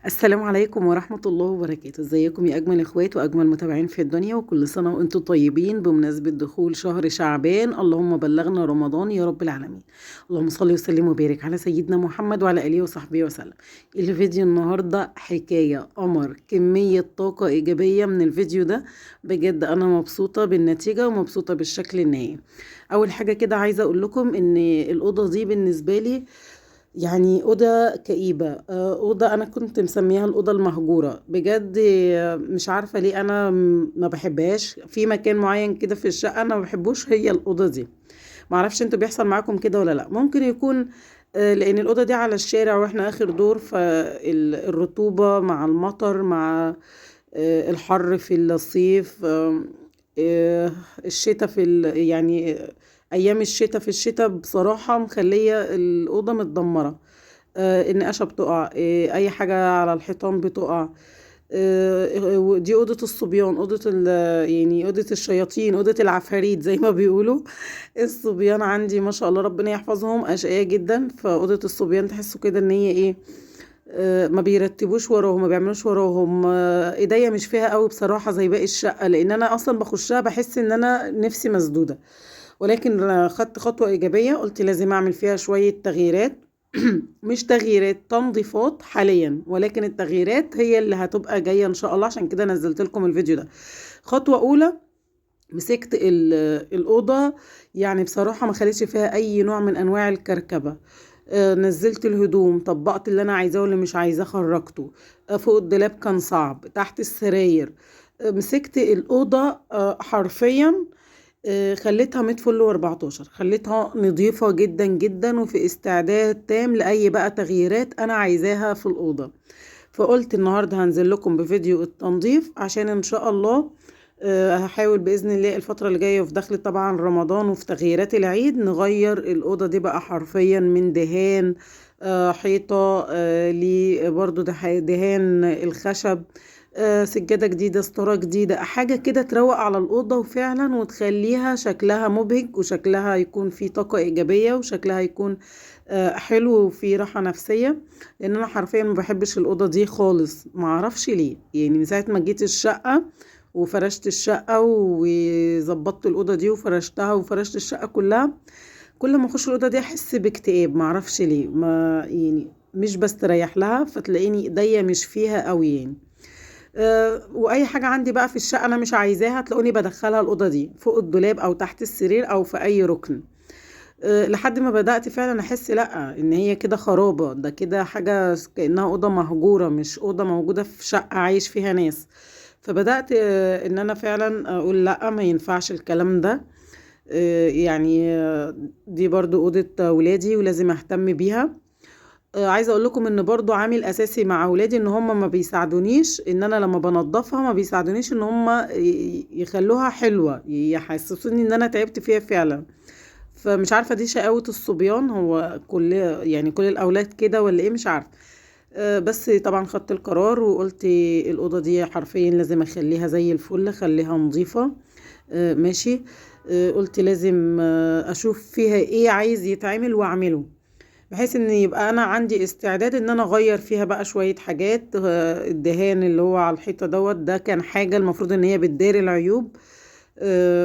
السلام عليكم ورحمة الله وبركاته. ازيكم يا أجمل إخوات وأجمل متابعين في الدنيا، وكل سنة وأنتم طيبين بمناسبة دخول شهر شعبان. اللهم بلغنا رمضان يا رب العالمين. اللهم صل وسلم وبارك على سيدنا محمد وعلى آله وصحبه وسلم. الفيديو النهاردة حكاية قمر، كمية طاقة إيجابية من الفيديو ده، بجد أنا مبسوطة بالنتيجة ومبسوطة بالشكل النهائي. أول حاجة كده عايزة أقول لكم إن الأوضة دي بالنسبة لي يعني أوضة كئيبة، أوضة أنا كنت مسميها الأوضة المهجورة بجد. مش عارفة ليه أنا ما بحبهاش. في مكان معين كده في الشقة أنا ما بحبوش، هي الأوضة دي. معرفش انتوا بيحصل معاكم كده ولا لأ. ممكن يكون لأن الأوضة دي على الشارع وإحنا آخر دور، فالرطوبة مع المطر مع الحر في الصيف، الشتاء في يعني ايام الشتاء، في الشتاء بصراحة مخلية الأوضة متدمرة. النقاشة بتقع، اي حاجة على الحيطان بتقع. دي أوضة الصبيان، أوضة يعني أوضة الشياطين، أوضة العفاريت زي ما بيقولوا. الصبيان عندي ما شاء الله ربنا يحفظهم أشقياء جدا، فأوضة الصبيان تحسوا كده ان هي ايه، ما بيرتبوش وراهم، ما بيعملوش وراهم. ايديا مش فيها قوي بصراحة زي باقي الشقة، لان انا اصلا بخشها بحس ان انا نفسي مسدودة. ولكن خدت خطوة إيجابية، قلت لازم أعمل فيها شوية تغييرات مش تغييرات، تنظيفات حاليا، ولكن التغييرات هي اللي هتبقى جاية إن شاء الله. عشان كده نزلت لكم الفيديو ده. خطوة أولى، مسكت الأوضة، يعني بصراحة ما خليتش فيها أي نوع من أنواع الكركبة. نزلت الهدوم، طبقت اللي أنا عايزاه واللي مش عايزاه خرجته. فوق الدولاب كان صعب، تحت السراير. مسكت الأوضة حرفيا، خليتها 100 فل و14، خليتها نظيفة جدا جدا وفي استعداد تام لأي بقى تغييرات أنا عايزاها في الأوضة. فقلت النهاردة هنزل لكم بفيديو التنظيف، عشان إن شاء الله هحاول بإذن الله الفترة اللي جاية في دخل طبعا رمضان وفي تغييرات العيد نغير الأوضة دي بقى حرفيا من دهان حيطة، لبرضو دهان الخشب، سجادة جديدة، ستارة جديدة، حاجة كده تروق على الأوضة وفعلا وتخليها شكلها مبهج، وشكلها يكون فيه طاقة إيجابية، وشكلها يكون حلو وفيه راحة نفسية. لأن أنا حرفيا ما بحبش الأوضة دي خالص، ما أعرفش ليه. يعني من ساعة ما جيت الشقة وفرشت الشقة وظبطت الأوضة دي وفرشتها وفرشت الشقة كلها، كل ما أخش الأوضة دي أحس باكتئاب، ما أعرفش ليه، ما يعني مش بستريح لها، فتلاقيني إيديا مش فيها قوي يعني. واي حاجة عندي بقى في الشقة انا مش عايزاها تلاقوني بدخلها الاوضة دي، فوق الدولاب او تحت السرير او في اي ركن. لحد ما بدات فعلا احس لا ان هي كده خرابه، ده كده حاجة كانها اوضة مهجورة، مش اوضة موجودة في شقه عايش فيها ناس. فبدات ان انا فعلا اقول لا ما ينفعش الكلام ده. يعني دي برضو اوضة ولادي ولازم اهتم بيها. عايزه اقول لكم ان برضو عامل اساسي مع اولادي ان هم ما بيساعدونيش، ان انا لما بنظفها ما بيساعدونيش ان هم يخلوها حلوة، يحسسوني ان انا تعبت فيها فعلا. فمش عارفه دي شقاوة الصبيان، هو كل يعني كل الاولاد كده ولا ايه، مش عارفه. بس طبعا خدت القرار وقلت الاوضة دي حرفيا لازم اخليها زي الفل، خليها نظيفة. ماشي. قلت لازم اشوف فيها ايه عايز يتعمل واعمله، بحيث ان يبقى انا عندي استعداد ان انا اغير فيها بقى شوية حاجات. الدهان اللي هو على الحيطة دوت ده كان حاجة المفروض ان هي بتداري العيوب،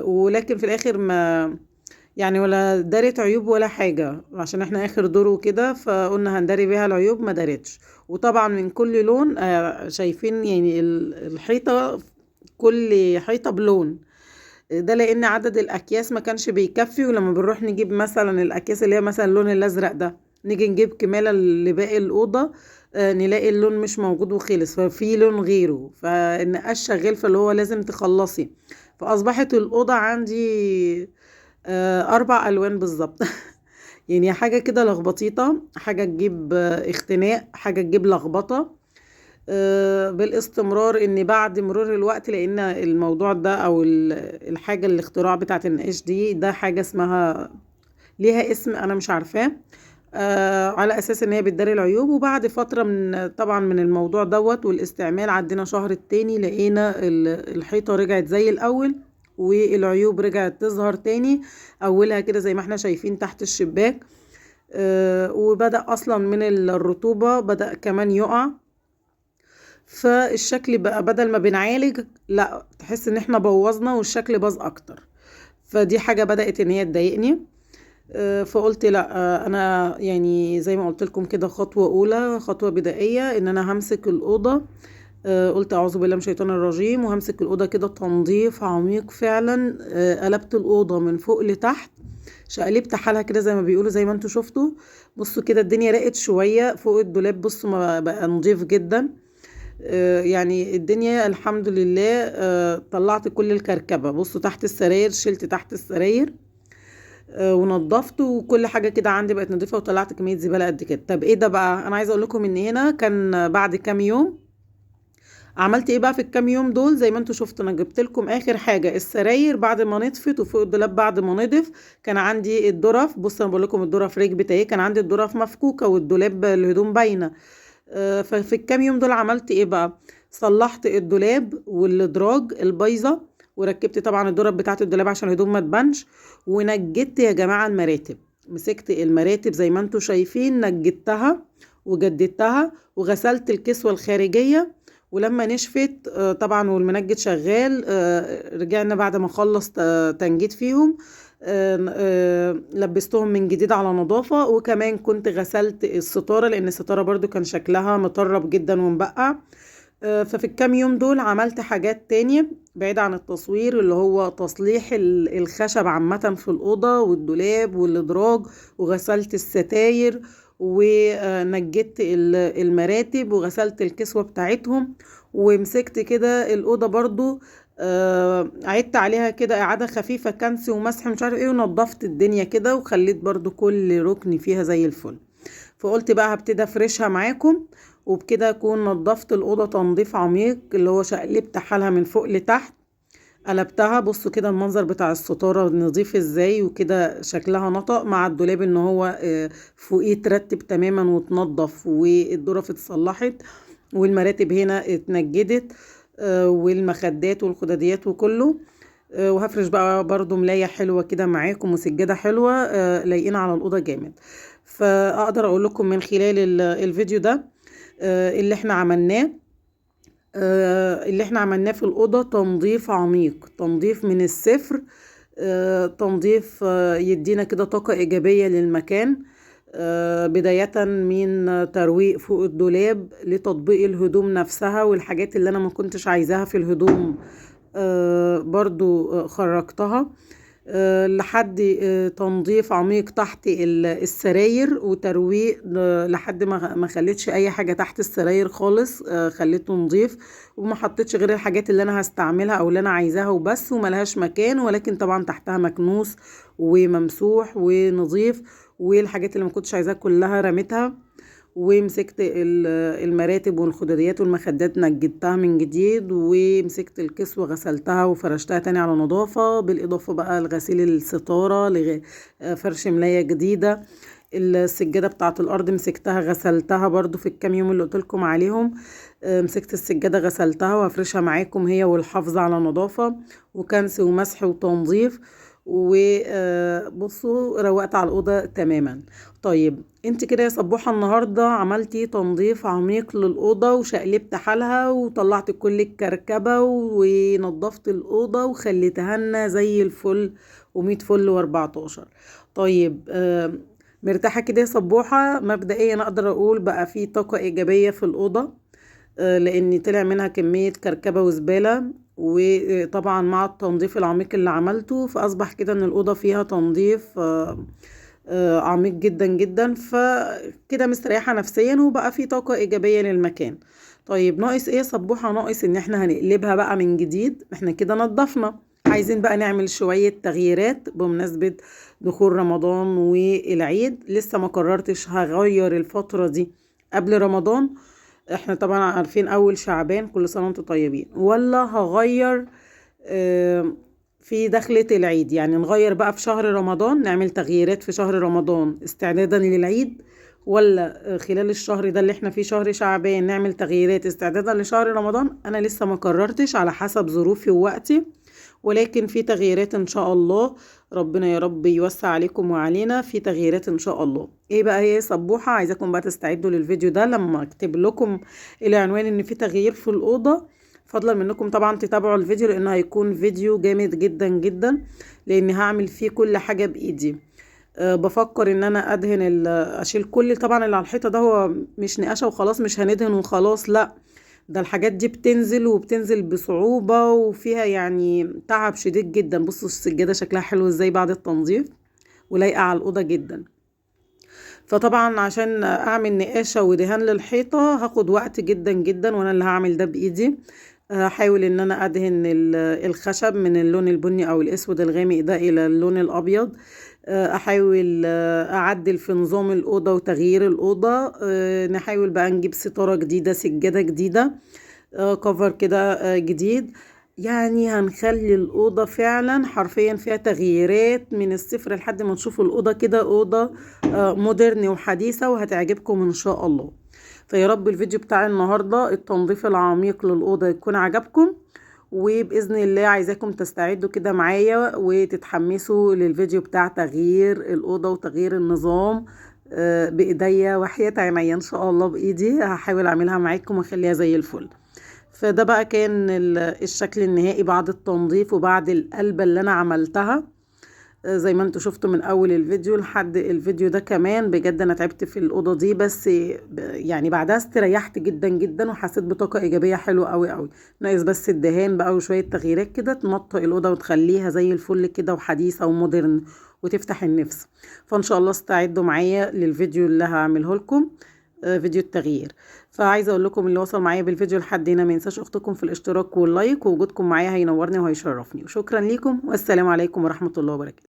ولكن في الاخر ما يعني ولا دارت عيوب ولا حاجة، عشان احنا اخر دور وكده، فقلنا هنداري بيها العيوب، ما دارتش. وطبعا من كل لون، شايفين يعني الحيطة، كل حيطة بلون، ده لان عدد الاكياس ما كانش بيكفي. ولما بنروح نجيب مثلا الاكياس اللي هي مثلا اللون الازرق ده، نيجي نجيب كمالة لباقي الأوضة، نلاقي اللون مش موجود وخلص، ففي لون غيره، فالنقاش شغال، فاللي هو لازم تخلصي. فأصبحت الأوضة عندي 4 ألوان بالظبط يعني حاجة كده لخبطيطة، حاجة تجيب اختناق، حاجة تجيب لخبطة. بالاستمرار ان بعد مرور الوقت، لان الموضوع ده او الحاجة الاختراع بتاعت النقاش دي، ده حاجة اسمها ليها اسم انا مش عارفاه، على اساس ان هي بتداري العيوب. وبعد فترة من طبعا من الموضوع دوت والاستعمال، عدينا شهر التاني لقينا الحيطة رجعت زي الاول، والعيوب رجعت تظهر تاني، اولها كده زي ما احنا شايفين تحت الشباك. وبدأ اصلا من الرطوبة بدأ كمان يقع. فالشكل بقى بدل ما بنعالج لا، تحس ان احنا بوظنا والشكل باظ اكتر. فدي حاجة بدأت ان هي تضايقني. فقلت لا، انا يعني زي ما قلت لكم كده خطوة اولى، خطوة بدائية، ان انا همسك الأوضة. قلت اعوذ بالله من الشيطان الرجيم، وهمسك الأوضة كده تنظيف عميق فعلا. قلبت الأوضة من فوق لتحت، شقلبت حالها كده زي ما بيقولوا، زي ما انتوا شفتوا. بصوا كده الدنيا رقت شوية فوق الدولاب، بصوا ما بقى نظيف جدا. يعني الدنيا الحمد لله. طلعت كل الكركبة. بصوا تحت السراير، شلت تحت السراير، ونضفت، وكل حاجة كده عندي بقت نظيفة، وطلعت كمية زبالة قد كده. طب ايه ده بقى؟ انا عايزة اقول لكم ان هنا كان بعد كام يوم عملت ايه بقى في الكام يوم دول. زي ما انتوا شفتوا انا جبت لكم اخر حاجة السراير بعد ما نطفت، وفوق الدولاب بعد ما نضف كان عندي الدرف. بصوا انا بقول لكم الدرف ركبت اهي، كان عندي الدرف مفكوكة والدولاب الهدوم باينة. ففي الكام يوم دول عملت ايه بقى؟ صلحت الدولاب والادراج البايظة، وركبت طبعا الدرف بتاعت الدولاب عشان الهدوم ما تبانش، ونجدت يا جماعة المراتب. مسكت المراتب زي ما انتوا شايفين، نجدتها وجددتها، وغسلت الكسوة الخارجية. ولما نشفت، طبعا والمنجد شغال، رجعنا بعد ما خلص تنجيد فيهم، لبستهم من جديد على نظافة. وكمان كنت غسلت الستارة، لأن الستارة برضو كان شكلها مطرب جدا ومبقع. ففي الكام يوم دول عملت حاجات تانية بعيد عن التصوير، اللي هو تصليح الخشب عامة في الأوضة والدولاب والإدراج، وغسلت الستاير، ونجدت المراتب، وغسلت الكسوة بتاعتهم، ومسكت كده الأوضة برضو، عدت عليها كده إعادة خفيفة، كنس ومسح مش عارف ايه، ونظفت الدنيا كده، وخليت برضو كل ركن فيها زي الفل. فقلت بقى هبتدي افرشها معاكم، وبكده اكون نظفت الأوضة تنظيف عميق، اللي هو شقلبت حالها من فوق لتحت، قلبتها. بصوا كده المنظر بتاع الستارة نظيف ازاي، وكده شكلها نطق مع الدولاب ان هو فوقيه اترتب تماما واتنضف، والدرف اتصلحت، والمراتب هنا اتنجدت، والمخدات والخداديات وكله. وهفرش بقى برضو ملاية حلوة كده معاكم، وسجادة حلوة، لايقين على الأوضة جامد. فأقدر أقول لكم من خلال الفيديو ده، اللي احنا عملناه، اللي احنا عملناه في الأوضة تنظيف عميق، تنظيف من الصفر، تنظيف يدينا كده طاقة إيجابية للمكان، بداية من ترويق فوق الدولاب لتطبيق الهدوم نفسها، والحاجات اللي أنا ما كنتش عايزاها في الهدوم، برضو، خرجتها، لحد تنظيف عميق تحت السراير وترويق، لحد ما خليتش اي حاجة تحت السراير خالص، خليته نظيف، وما حطيتش غير الحاجات اللي انا هستعملها او اللي انا عايزاها وبس، وملهاش مكان، ولكن طبعا تحتها مكنوس وممسوح ونظيف، والحاجات اللي ما كنتش عايزاها كلها رميتها. ومسكت المراتب والخداديات والمخدات نجدتها من جديد، ومسكت الكسوة غسلتها وفرشتها تاني على نظافة، بالإضافة بقى لغسيل الستارة، فرش ملاية جديدة، السجادة بتاعة الأرض مسكتها غسلتها برضو في الكام يوم اللي قلتلكم عليهم، مسكت السجادة غسلتها وهفرشها معاكم هي والحافظة على نظافة، وكنس ومسح وتنظيف، وبصوا روقت على الأوضة تماما. طيب انت كده يا صبوحة النهاردة عملتي تنظيف عميق للأوضة وشقلبت حالها وطلعت كل الكركبة ونظفت الأوضة وخليتها لنا زي الفل ومية فل واربعتاشر. طيب مرتاحة كده يا صبوحة؟ مبدئيا اقدر اقول بقى في طاقة ايجابية في الأوضة، لان طلع منها كمية كركبة وزبالة، وطبعا مع التنظيف العميق اللي عملته فاصبح كده ان الأوضة فيها تنظيف عميق جدا جدا، فكده مستريحة نفسيا وبقى في طاقة ايجابية للمكان. طيب ناقص ايه يا صبوحة؟ ناقص ان احنا هنقلبها بقى من جديد، احنا كده نظفنا، عايزين بقى نعمل شوية تغييرات بمناسبة دخول رمضان والعيد. لسه ما قررتش هغير الفترة دي قبل رمضان، احنا طبعا عارفين اول شعبان كل سنة وانتم طيبين، ولا هغير في دخلة العيد، يعني نغير بقى في شهر رمضان، نعمل تغييرات في شهر رمضان استعدادا للعيد، ولا خلال الشهر ده اللي احنا فيه شهر شعبان نعمل تغييرات استعدادا لشهر رمضان. انا لسه ما قررتش، على حسب ظروفي ووقتي، ولكن في تغييرات ان شاء الله. ربنا يا رب يوسع عليكم وعلينا، في تغييرات ان شاء الله. ايه بقى هي صبوحة؟ عايزاكم بقى تستعدوا للفيديو ده لما اكتب لكم العنوان ان في تغيير في الأوضة. فضلا منكم طبعا تتابعوا الفيديو لانه هيكون فيديو جامد جدا جدا، لان هعمل فيه كل حاجة بايدي. بفكر ان انا ادهن اشيل كل طبعا اللي على الحيطة ده، هو مش نقاشة وخلاص، مش هندهن وخلاص، لا ده الحاجات دي بتنزل وبتنزل بصعوبة وفيها يعني تعب شديد جدا. بصوا السجادة شكلها حلو ازاي بعد التنظيف ولايقة على الأوضة جدا. فطبعا عشان اعمل نقاشة ودهان للحيطة هاخد وقت جدا جدا، وانا اللي هعمل ده بايدي. هحاول ان انا ادهن الخشب من اللون البني او الاسود الغامق ده الى اللون الابيض. احاول اعدل في نظام الاوضة وتغيير الاوضة. نحاول بقى نجيب ستارة جديدة، سجادة جديدة، كفر كده جديد. يعني هنخلي الاوضة فعلا حرفيا فيها تغييرات من الصفر لحد ما نشوف الاوضة كده اوضة مودرن وحديثه وهتعجبكم ان شاء الله. فيا رب الفيديو بتاع النهارده التنظيف العميق للاوضه يكون عجبكم، وباذن الله عايزاكم تستعدوا كده معايا وتتحمسوا للفيديو بتاع تغيير الاوضة وتغيير النظام بايديا وحياه عينيا ان شاء الله. بايدي هحاول اعملها معاكم واخليها زي الفل. فده بقى كان الشكل النهائي بعد التنظيف وبعد القلبة اللي انا عملتها زي ما انتوا شفتوا من اول الفيديو لحد الفيديو ده. كمان بجد انا تعبت في الاوضة دي، بس يعني بعدها استريحت جدا جدا وحسيت بطاقة ايجابية حلوة قوي قوي. ناقص بس الدهان بقى وشوية تغييرات كده تنطق الاوضة وتخليها زي الفل كده وحديثه ومودرن وتفتح النفس. فان شاء الله استعدوا معايا للفيديو اللي هعمله لكم، فيديو التغيير. فعايزه اقول لكم اللي وصل معايا بالفيديو لحد هنا ما ينساش اختكم في الاشتراك وال like، ووجودكم معايا هينورني وهيشرفني. وشكرا ليكم والسلام عليكم ورحمة الله وبركاته.